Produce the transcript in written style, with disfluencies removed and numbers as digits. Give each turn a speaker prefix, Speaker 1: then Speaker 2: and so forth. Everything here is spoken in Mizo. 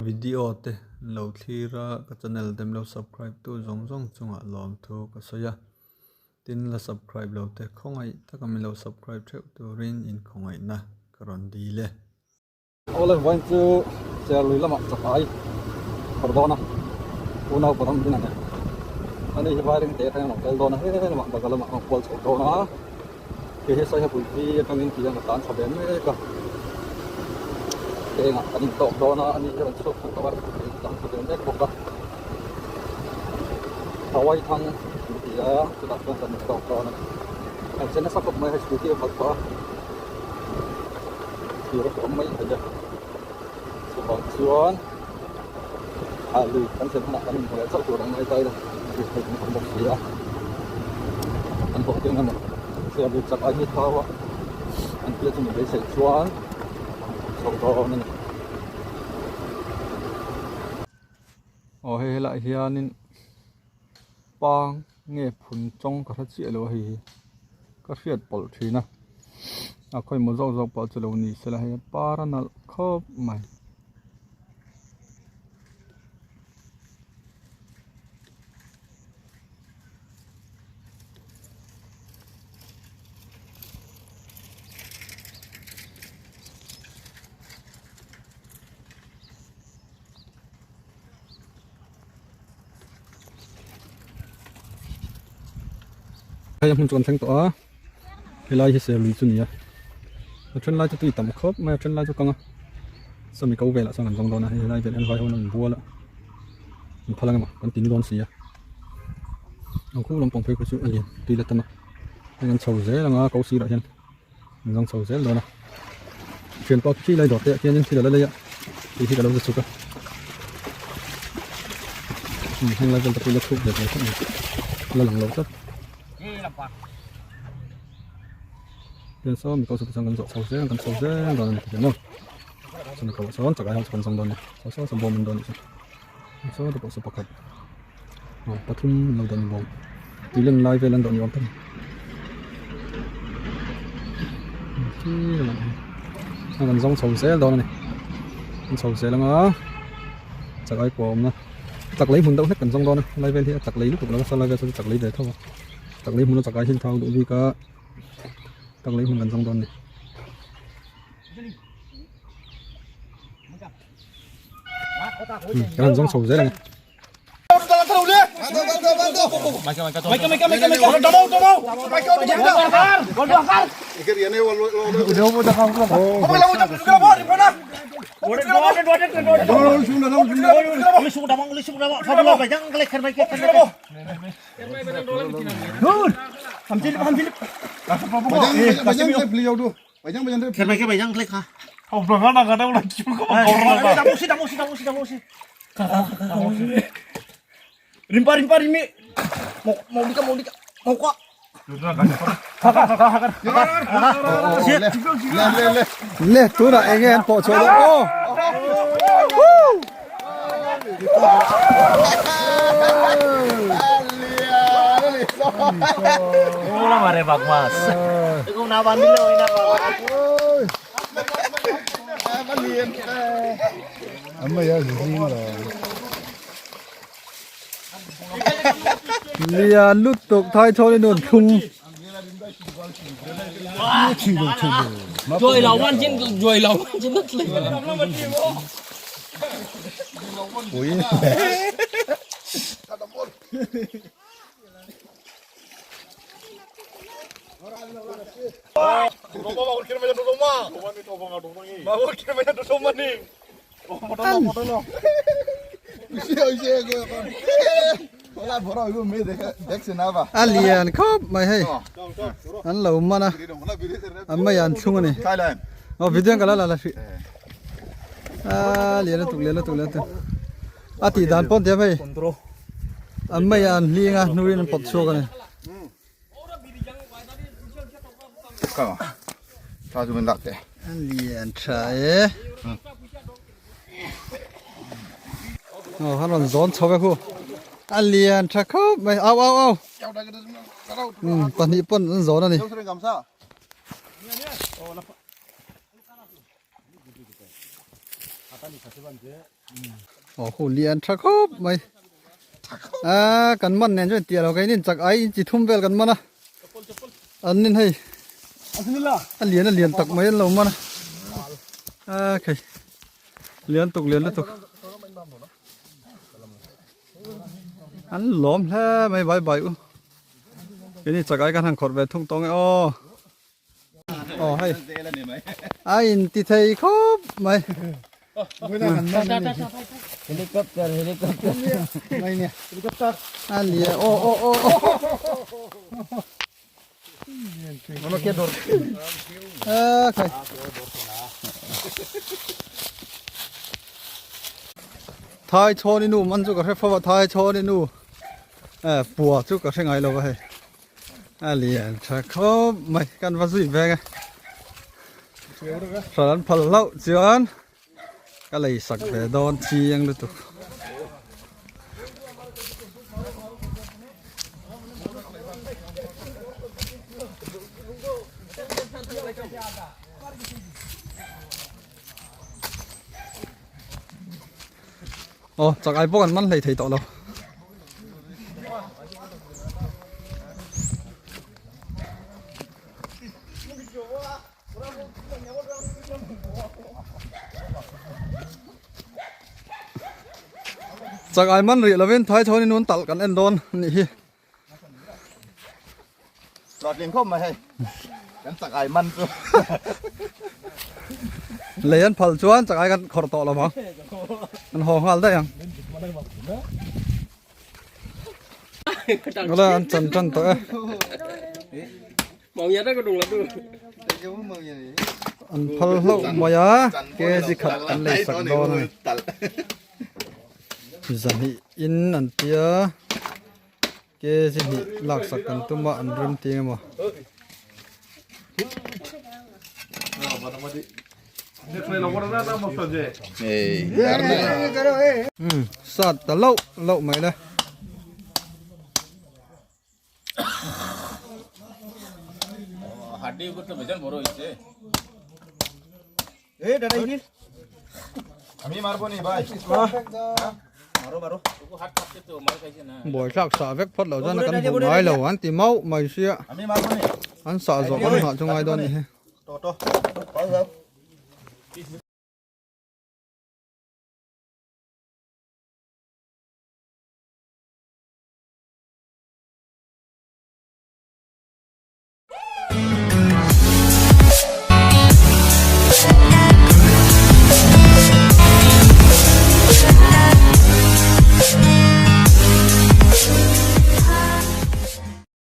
Speaker 1: Video te lo thlir a ka channel te min lo subscribe tu zawng zawng chungah lawmthu ka sawi a tin la subscribe lo te khawngaih taka min lo subscribe theuh turin inkhawngaihna ka rawn dil e.
Speaker 2: Awle vawiin chu Serlui lamah chakai phawrh dawn a, unau param din a ni. Ani hi vairing te atangin a rawn kal dawn a, he lamah baga lamah a rawn kual chho dawn a, kei hi Saihapui pi atangin ti hian ka tlan chho ve mek a, kengah kan intawk dawn a, ani hi a rawn chhuak thei tawh a, kei ka tlan chho ve mek bawk a, Hawaii thang an ti a, chutah chuan kan intawk dawn a ni. An che nasa khawp mai hei scooty a khalh tawh a. Thir a awm mai thei a chuvang chuan ah lui kan thlen hunah kan inhmu leh chauh tur ang ngai ta ila thir thei kan awm bawk si a an hlawh tir emaw thir lui chak ai hi thau a an tia chumi beisei chuan chho dawn a ni. Aw hei helaiah hianin pang nge phun tawng ka hre chiah lo a hei hi ka hriat pawlh thin a a khawi maw zawk zawk pawh chu lo ni sela hei par a nalh khawp mai. Hei a hmun chu kan thleng tawh a helai hi serlui chu a ni a a then lai chu tui tam khawp mai a then lai chu kang a sawmi ko velah chuan kan zawng dawn a hei helai vel hian vai ho an bual a an phal ang emaw kan ti ni dawn si a ang khu lampang phei khu chu a lian tui la tam a hei kan chho zel ang a ko sirah hian an zawng chho zel dawn a thianpa khi lai dawr te ah khianin thil a la lei a tih hi ka lo za chhuk a heng lai vel te pawh hi la chhuk ve ve khawp mai la lang lo tlat tian saw mi ko saw te chuan kan zawh chho zel kan chho zel dawn a ni tikhian maw chumi ko ah sawn chakai ho chu kan zawng dawn a ni saw saw saw bawm an dawn a nih chu saw te pawh saw pakhat aw pathum an lo dawn a ni bawm tui len lai vel an dawh ni awm tak a ni khi lamah hian kan zawng chho zel dawn a ni kan chho zel anga chakai kua awmna chak lei hmun deuh hlek kan zawng dawn a helai vel hi a chak lei lutuk lo a saw lai vel saw chu chak lei ve tho a chak lei hmuna chakai hi an thau duh bik a chak lei hmun kan zawng dawn a ni. Kan han zawng chho zel a ni. Le tunah eng nge an pawh chhuah dawn aw. Lian lutuk thai thawn in rawn thlung. A lian khawp mai hei an lo man a an mai an thlung a ni aw video ka la la la hrih a lian lutuk lian lutuk lian lutuk a tih dan pawn tiam hei an mai an hling a hnuin an pawt chhuak a ni. Lian tha e. Aw han rawn zawn chho ve khu. A lian tha khawp mai. Au au au. Pahnih pawn an zawn a ni. Aw hu lian tha khawp mai a kan man nen chuan tiah lo ka in chak ai inchi thum vel kan man a an nin hei a lian a lian tak mai an lo man a a khei lian tuk lian lutuk an lawm hle mai bai bai u kini chak ai kan han khawrh ve thung tawng e aw. Aw hei a in ti thei khawp mai
Speaker 3: Helicopter helicopter
Speaker 2: mai nia a lia aw aw aw aw a khai thai chhawni nu man chu ka hre fo a thai chhawni nu pua chu ka hre ngai lo va hei. A lian tha khawp mai kan va zui veng e hral an phal hlauh chuan ka lei sak ve dawn chiang lutuk. Aw chak ai pawh kan man hlei thei tawh lo. Chak ai man rih lovin thai chhawn in un talh kan en dawn a nih hi.
Speaker 4: Hlawhtling khawp mai hei. Kan chak ai man chu.
Speaker 2: Lei an phal chuan chak ai kan khawrh tawh lo vang. An haw nghal daih ang. Ngala an chan tan tawh e. An phal hlauh mai a kg khat an lei sak dawn a ni. Zahnih in an tia. Ke chi hnih laksak kan tum a an rem ti emaw. Sat ta loh loh mai le. Buai thlak sah vek phawt loh chuan kan hmuh ngai lo an ti mauh mai sia an sah zawh kan nghah chu ngai dawn a ni hi.